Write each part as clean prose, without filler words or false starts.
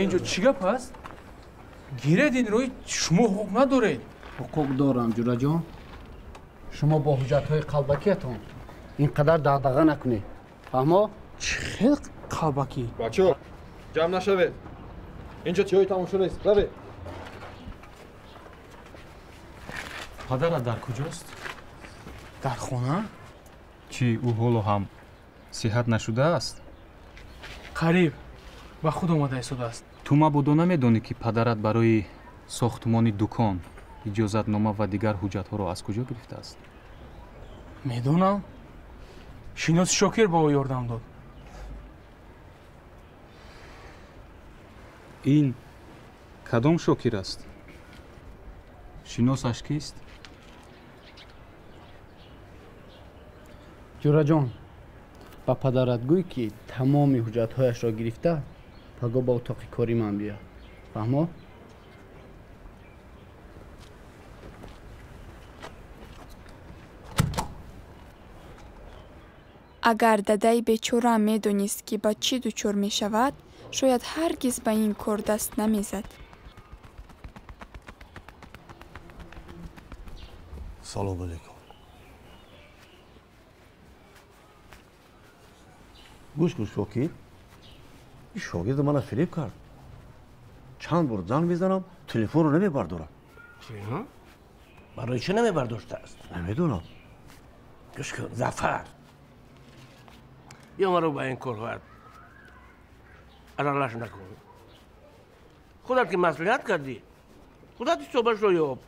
Инҷо чӣ гап аст? Гиред инро, шумо ҳуқуқ надоред. Ҳуқуқ дорам, Ҷураҷон. Шумо бо ҳуҷҷатҳои қалбакиятон ин қадар дағдаға накунед. Фаҳмо? Чӣ хел қалбакӣ? Бачаҳо, ҷамъ нашавед. Инҷо ҷои тамошо нест. Равед. Падарат дар куҷост? Дар хона? Чӣ, ӯ ҳоло ҳам сиҳат нашудааст? Қариб ба худ омада истодааст. Ту мабодо намедонӣ, ки падарат барои сохтмони дукон иҷозатнома ва дигар ҳуҷҷатҳоро аз куҷо гирифтааст? Медонам. Шиноси Шокир ба ӯ ёрдам дод. Ин кадом Шокир аст? Шиносаш кист? Ҷураҷон, ба падарат гӯй, ки тамоми ҳуҷҷатҳояшро гирифта паго ба утоқи кори ман биё. Фаҳмо? Агар дадаи бечора медонист, ки ба чӣ дучор мешавад, шояд ҳаргиз ба ин кор даст намезад. Салом алейкум. Гӯш кун, Шокир. Ин шогирд мана фиреб кард. Чанд бор занг мезанам, телефонро намебардорад. Барои чӣ намебардоштааст? Намедонам. Гӯш кун, Зафар. Биё маро ба ин корҳоят аралаш накун. Худат ки маслиҳат кардӣ, худат ҳисобашро ёб.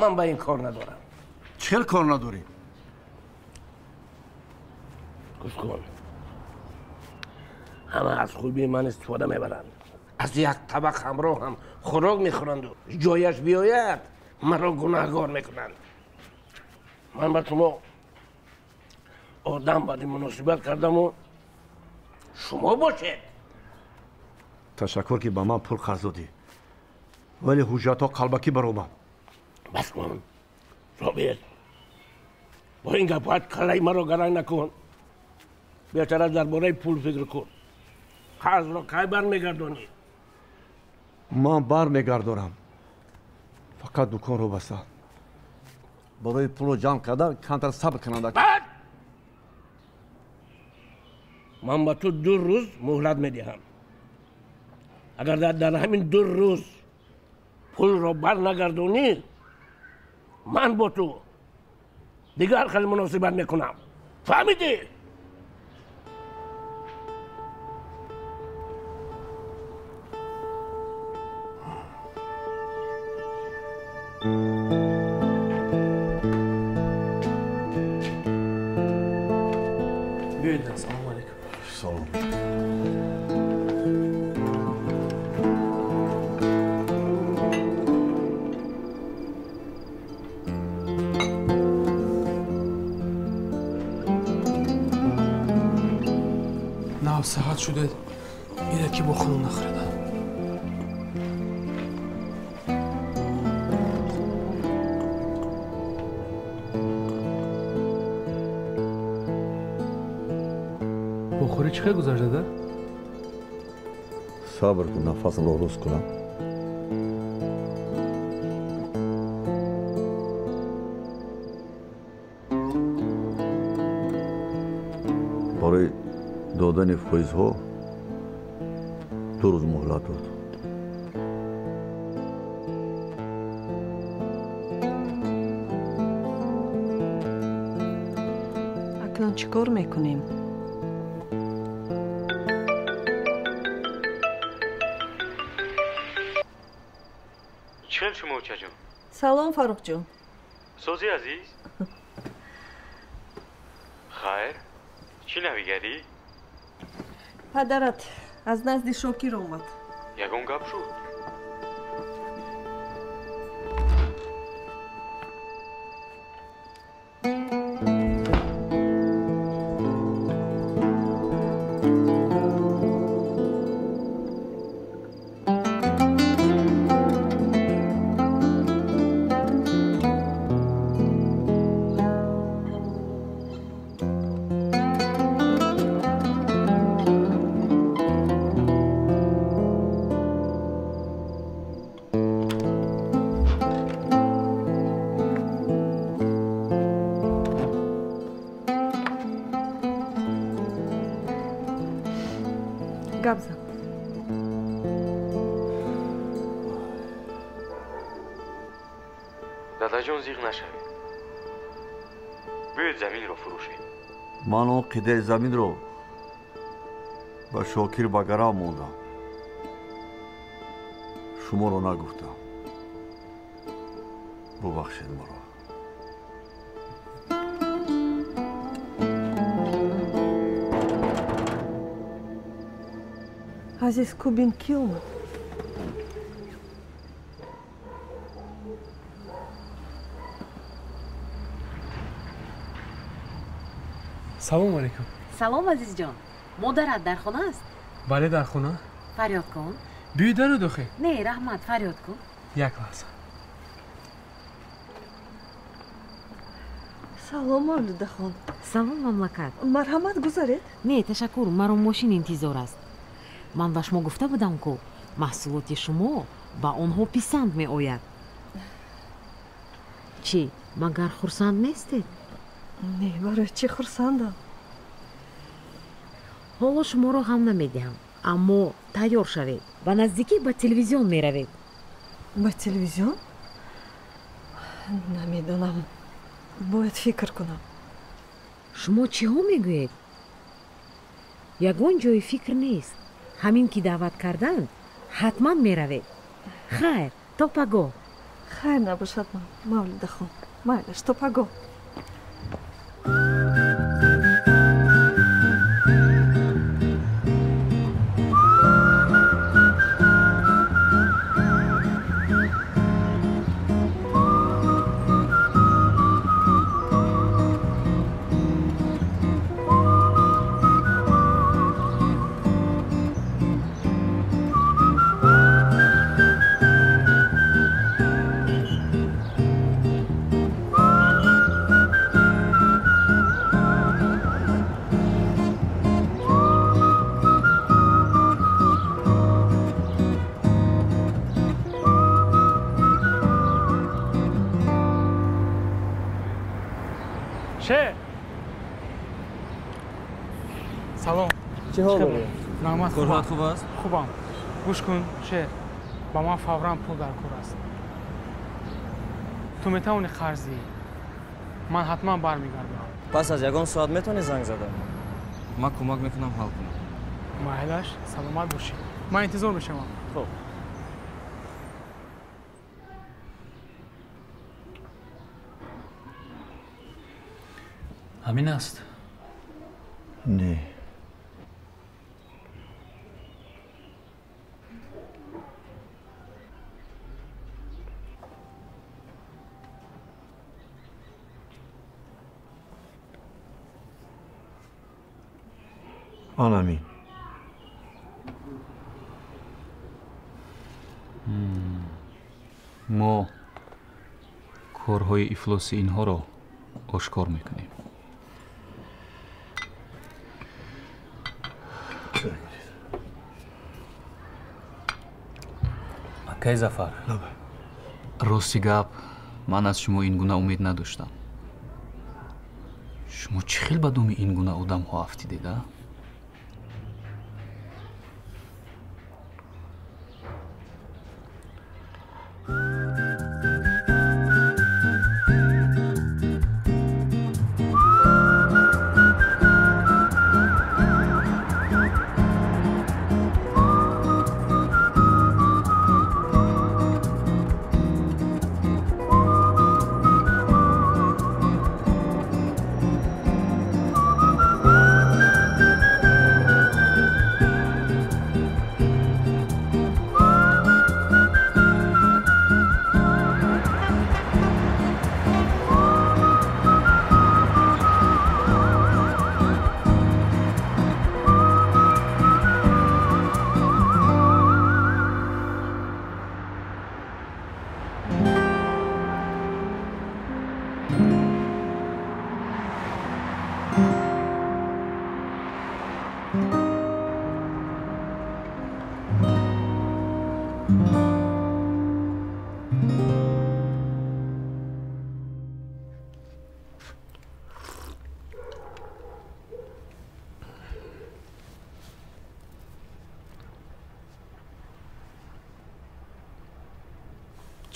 Ман ба ин кор надорам. Чӣ хел кор надорӣ? Гӯш кун, ҳама аз хубии ман истифода мебаранд. Аз як табақ ҳамроҳ ҳам хӯрок мехӯранду ҷояш биёяд маро гунаҳгор мекунанд. Ман ба шумо одам баъди муносибат кардаму шумо бошед. Ташаккур, ки ба ман пул қарз додӣ, вале ҳуҷҷатҳо қалбакӣ баромад. Бас кун, Собир. Бо ин гапҳоят каллаи маро гаранг накун. Беҳтар дар бораи пул фикр кун. Қарзро кай бармегардонӣ? Ман бармегардонам. Фақат дуконро бастам. Барои пулро ҷамъ кардан камтар сабр кунанда. Ман ба ту 2 рӯз муҳлат медиҳам. Агар дар ҳамин 2 рӯз пулро барнагардонӣ, ман бо ту дигар хел муносибат мекунам. Фаҳмидӣ? Биёед, салому алейкум. Салом. Нав саҳат шудед, ина ки бо хунум нахӯрда. Бохӯрӣ чӣ хел гузашт, дада? Сабр кун, нафасамро рост кунам. Барои додани фоизҳо 2 рӯз муҳлат дод. Акнун чӣ кор мекунем? Чӣ шумо, очаҷон? Салом, Фаррухҷон. Сози азиз? Хайр, чӣ навигарӣ? Падарат аз назди Шокир омад. Ягон гап шуд? Гап зан. Дадаҷон, зиғ нашавед. Биёед заминро фурӯшем. Ман он қидаи заминро ба Шокир ба гарав мондам. Шуморо нагуфтам. Бубахшед маро. Азиз, кубин кӣ омад? Салом алейкум. Салом, азизҷон. Модарат дар хона аст? Бале, дар хона. Фарёд кун. Биёй даро дохил. Не, раҳмат, фарёд кун. Як лаҳза. Салом, Мавлудахон. Салом, мамлакат. Марҳамат, гузаред. Не, ташаккур, маро мошин интизор аст. Ман ба шумо гуфта будам, ку маҳсулоти шумо ба онҳо писанд меояд. Чӣ, магар хурсанд нестед? Не, барои чӣ хурсандам? Ҳоло шуморо ғам намедиҳам, аммо тайёр шавед. Ба наздикӣ ба телевизион меравед. Ба телевизион? Намедонам. Бояд фикр кунам. Шумо чиҳо мегӯед? Ягон ҷои фикр нест. Ҳамин ки даъват карданд, ҳатман меравед. Хайр, то пагоҳ. Хайр набошад, Мавлудахон. Майлаш, то пагоҳ. Шер! Салом. Чӣ ҳол дорӣ? Раҳмат. Корҳоят хуб аст? Хубам. Гӯш кун, Шер. Ба ман фавран пул дар кор аст. Ту метавонӣ қарз диҳӣ. Ман ҳатман бармегардам. Пас аз ягон соат метавонӣ занг зада? Ман кӯмак мекунам ҳал кунам. Майлаш, саломат бошӣ. Ман интизор мешавам. Хуб. Ҳамин аст? Не. Анамин. Мо корҳои ифлоси инҳоро ошкор мекунем. Акай Зафар, рости гап, ман аз шумо ин гуна умед надоштам. Шумо чӣ хел ба думи ин гуна одамҳо афтидед, а?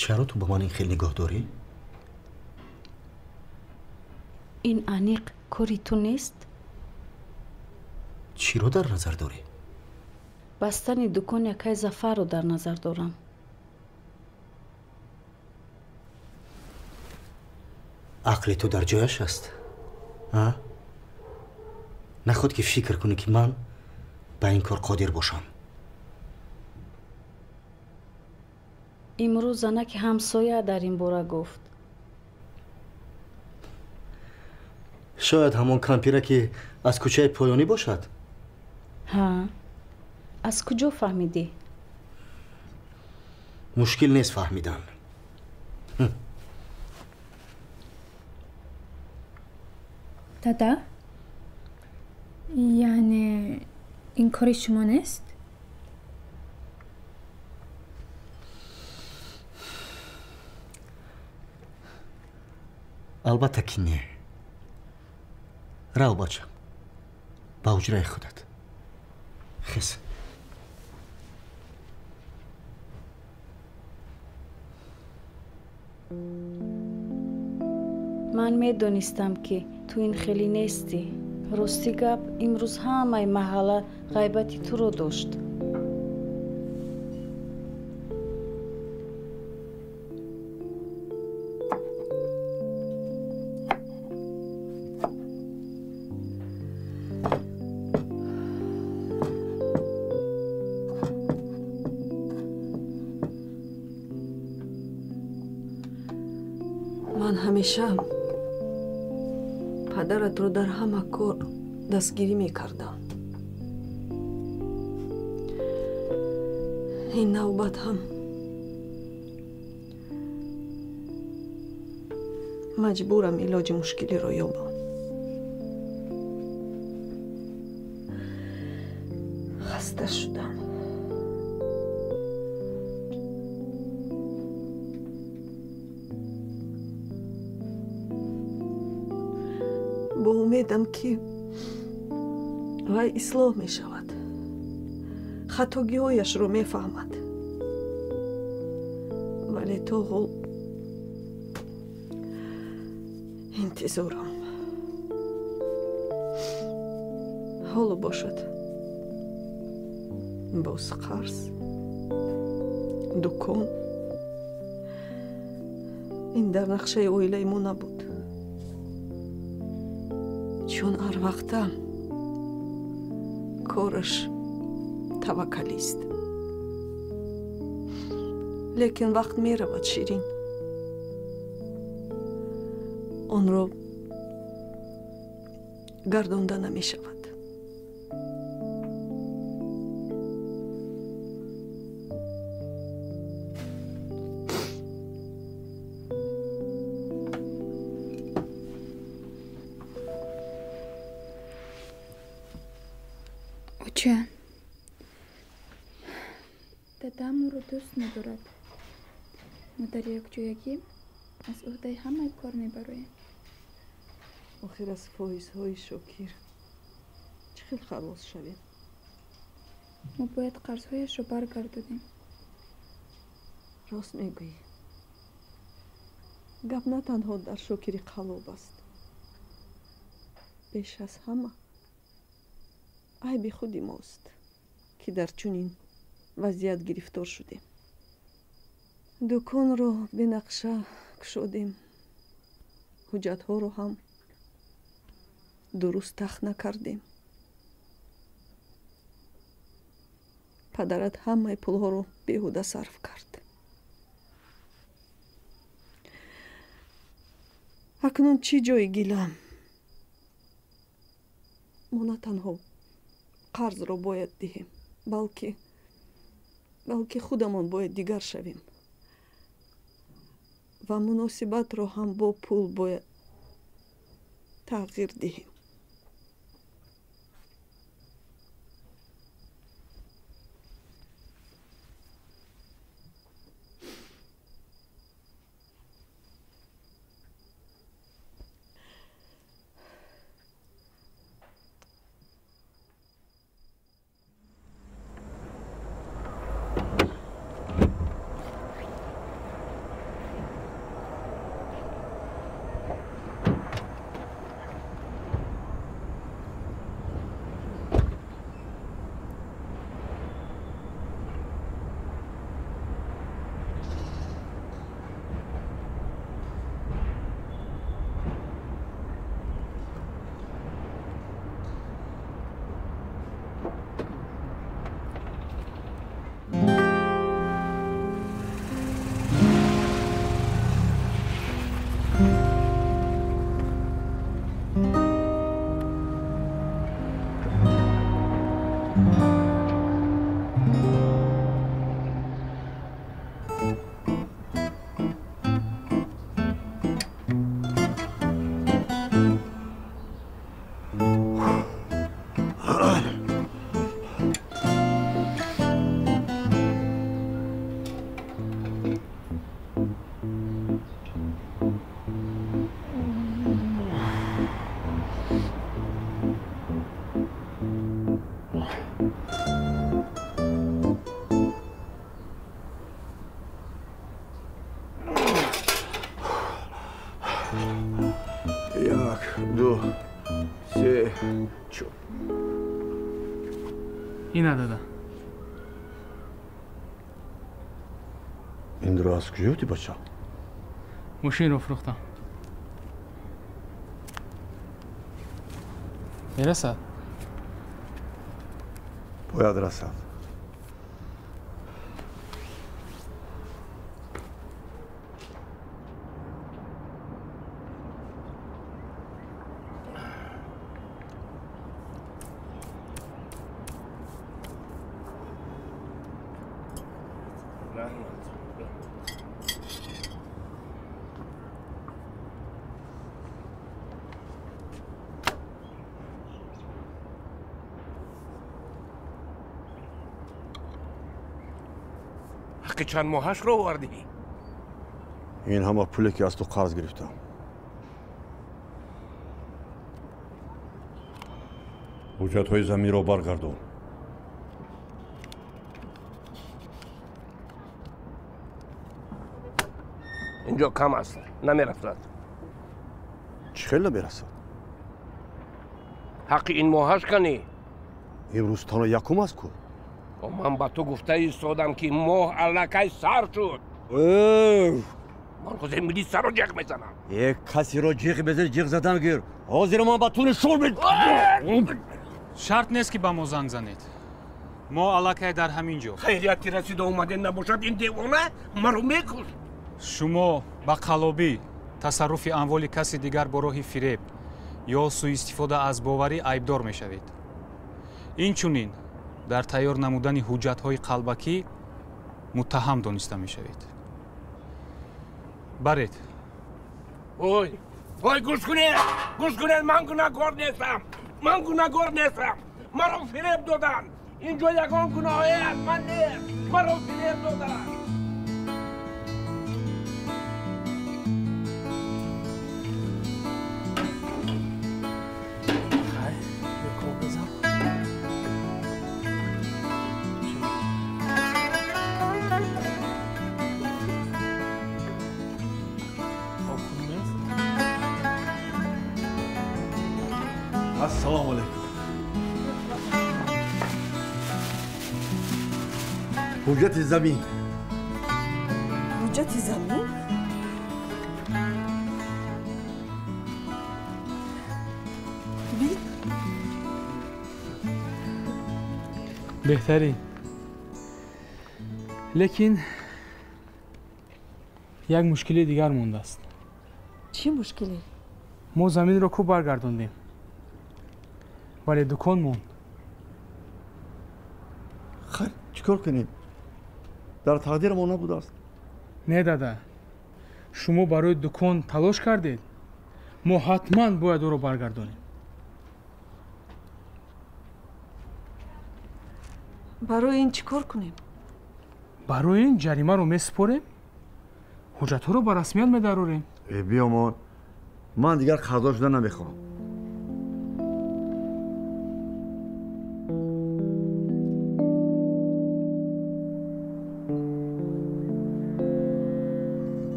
Чаро ту ба ман ин хел нигоҳ дорӣ? Ин аниқ кори ту нест? Чиро дар назар дорӣ? Бастани дукони акай Зафарро дар назар дорам. Ақли ту дар ҷояш аст? А? Наход ки фикр кунӣ, ки ман ба ин кор қодир бошам. Имрӯз занаки ҳамсоя дар ин бора гуфт. Шояд ҳамон кампира, ки аз кӯчаи поёнӣ бошад? Ҳа, аз куҷо фаҳмидӣ? Мушкил нест фаҳмидан. Дада, яъне ин кори шумо нест? Албатта ки не. Рав, бачам, ба ҳуҷраи худат. Хез. Ман медонистам, ки ту ин хеле нестӣ. Рости гап, имрӯз ҳамаи маҳалла ғайбати туро дошт. Ман ҳамеша падаратро дар ҳама кор дастгирӣ мекардам. Ин навбат ҳам маҷбурам илоҷи мушкилиро ёбам. Хаста шудам. Бо умедам, ки вай ислоҳ мешавад, хатогиҳояшро мефаҳмад, вале то ҳол интизорам. Ҳоло бошад боз қарз, дукон. Ин дар нақшаи оилаи мо набуд, чун ҳар вақта кораш таваккалист. Лекин вақт меравад, Ширин. Онро гардонда намешавад. Оча, дадам ӯро дӯст медорад. Мо дар якҷоягӣ аз ӯҳдаи ҳамаи кор мебароем. Охир аз фоизҳои Шокир чӣ хел халос шавем? Мо бояд қарзҳояшро баргардонем. Рост мегӯӣ. Гап на танҳо дар Шокири қаллоб аст. Беш аз ҳама айби худи мост, ки дар чунин вазъият гирифтор шудем. Дуконро бенақша кушодем, ҳуҷҷатҳоро ҳам дуруст тахт накардем. Падарат ҳамаи пулҳоро беҳуда сарф кард. Акнун чӣ ҷои гила? Мо на танҳо қарзро бояд диҳем, балки худамон бояд дигар шавем ва муносибатро ҳам бо пул бояд тағйир диҳем. Ина дада. Инро аз куҷо ёфтӣ, бача? Мошинро фурӯхтам. Мерасад? Бояд расад. Ҳаққи чанд моҳашро овардӣ? Ин ҳама пуле ки аз ту қарз гирифтам. Ҳуҷҷатҳои заминро баргардон. Инҷо кам аст, намерасад. Чӣ хел намерасад? Ҳаққи ин моҳаш канӣ? Имрӯз танҳо якум аст ку? Ман ба ту гуфта истодам, ки моҳ аллакай сар шуд. Ман ҳозир милисаро ҷиғ мезанам. Е, касеро ҷиғ мезани, ҷиғ задан гир. Ҳозир ман ба ту нишон мед. Шарт нест, ки ба мо занг занед. Мо аллакай дар ҳамин ҷо. Хайрияти расида омаден набошад, ин девона маро мекушт. Шумо ба қаллобӣ, тасарруфи амволи каси дигар бо роҳи фиреб ё сӯистифода аз боварӣ айбдор мешавед. Инчунин дар тайёр намудани ҳуҷҷатҳои қалбакӣ муттаҳам дониста мешавед. Баред. Ой, ой, гӯш кунед, гӯш кунед, ман гунаҳкор нестам, ман гунаҳкор нестам. Маро фиреб доданд. Инҷо ягон гуноҳе аз ман нест. Маро фиреб доданд. Ассалому алайкум. Ҳуҷҷати замин. Ҳуҷҷати замин? Бит? Беҳтарин. Лекин як мушкили дигар мондааст. Чӣ мушкиле? Мо заминро ку баргардондем, вале дукон монд. Хайр, чӣ кор кунем? Дар тақдири мо набудааст. Не дада, шумо барои дукон талош кардед, мо ҳатман бояд ӯро баргардонем. Барои ин чӣ кор кунем? Барои ин ҷаримаро месупорем, ҳуҷҷатҳоро ба расмият медарорем. Э, биёмон, ман дигар қарздор шуда намехоҳам.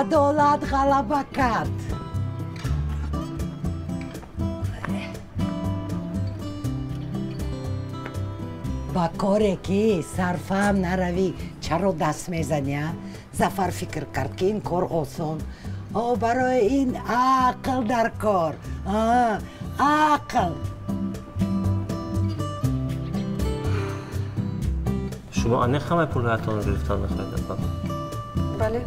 Адолат ғалаба кард. Ба коре ки сарфаҳм наравӣ, чаро даст мезанӣ, а? Зафар фикр кард, ки ин кор осон. О, барои ин ақл дар кор. Ақл. Шумо аниқ ҳамаи пулҳоятонро гирифтан мехоҳед, апа? Бале.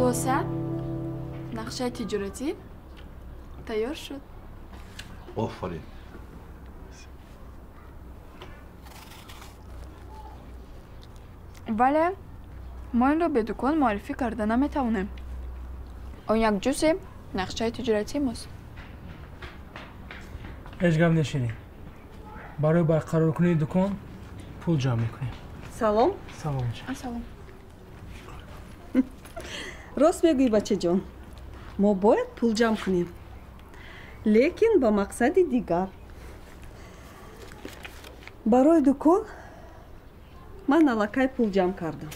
Хулоса, нақшаи тиҷоратӣ тайёр шуд. Офарин. Вале мо инро бе дукон муаррифӣ карда наметавонем. Он як ҷузъи нақшаи тиҷоратии мост. Ҳеҷ гап неширин. Барои барқароркунии дукон пул ҷамъ мекунем. Салом. Салом. Салом. Рост мегӯӣ, бачаҷон, мо бояд пул ҷамъ кунем, лекин ба мақсади дигар. Барои дукон ман аллакай пул ҷамъ кардам.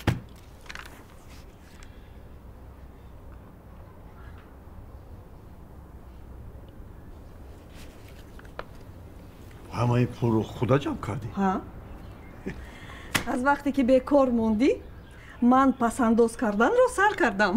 Ҳамаи пулро худа ҷамъ кардӣ? Ҳа, аз вақте ки бекор мондӣ, ман пасандоз карданро сар кардам.